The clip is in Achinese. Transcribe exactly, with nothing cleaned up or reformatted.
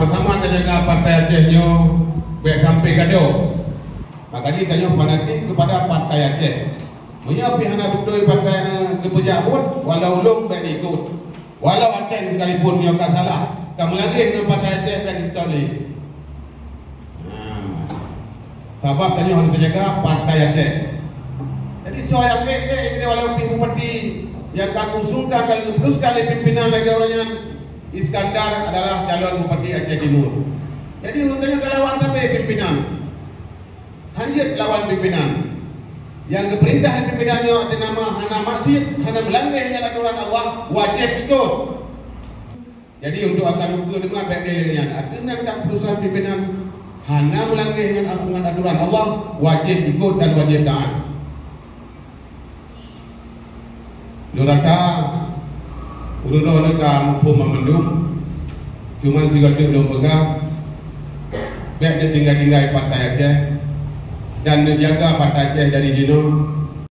Sama tajaga Partai Aceh nyoe bèk sampai gadôh. Makajih tanyoe fanatik kepada Partai Aceh. Meunyoe pih hana beutôi partai, eh, geupeujak buet, walau ulôn bèk ikot. Walau Aceh sekalipun nyoe ka salah, ka meulangeh ngon Partai Aceh dan Aceh. Nah, sabab tanyoe harus menjaga Partai Aceh. Jadi, soe nyang ék-ék, walau pih bupati nyang ka geuusungkan, ka geuputuskan lé pimpinan lagèe ureueng nyan, Iskandar adalah calon bupati Aceh Timur. Jadi, ureueng tanyoe ka lawan sabe pimpinan. Hanjeuet lawan pimpinan. Nyang geupeurintah lé pimpinan nyoe ateueh nama hana maksiet, hana meulangeh ngon atoran Allah, wajéb ikot. Jadi, untuk akan ukeue teuma bèk lé nyan. Ateueh nyan ka keuputusan pimpinan hana meulangeh ngon, ngon atoran Allah, wajéb ikot dan wajéb taát. Lôn rasa, ureueng droeneuh ka muphom banmandum, cuman sigoe teuk lôn peugah, bèk neutinggai-tinggai Partai Aceh dan neujaga Partai Aceh dari jinoe.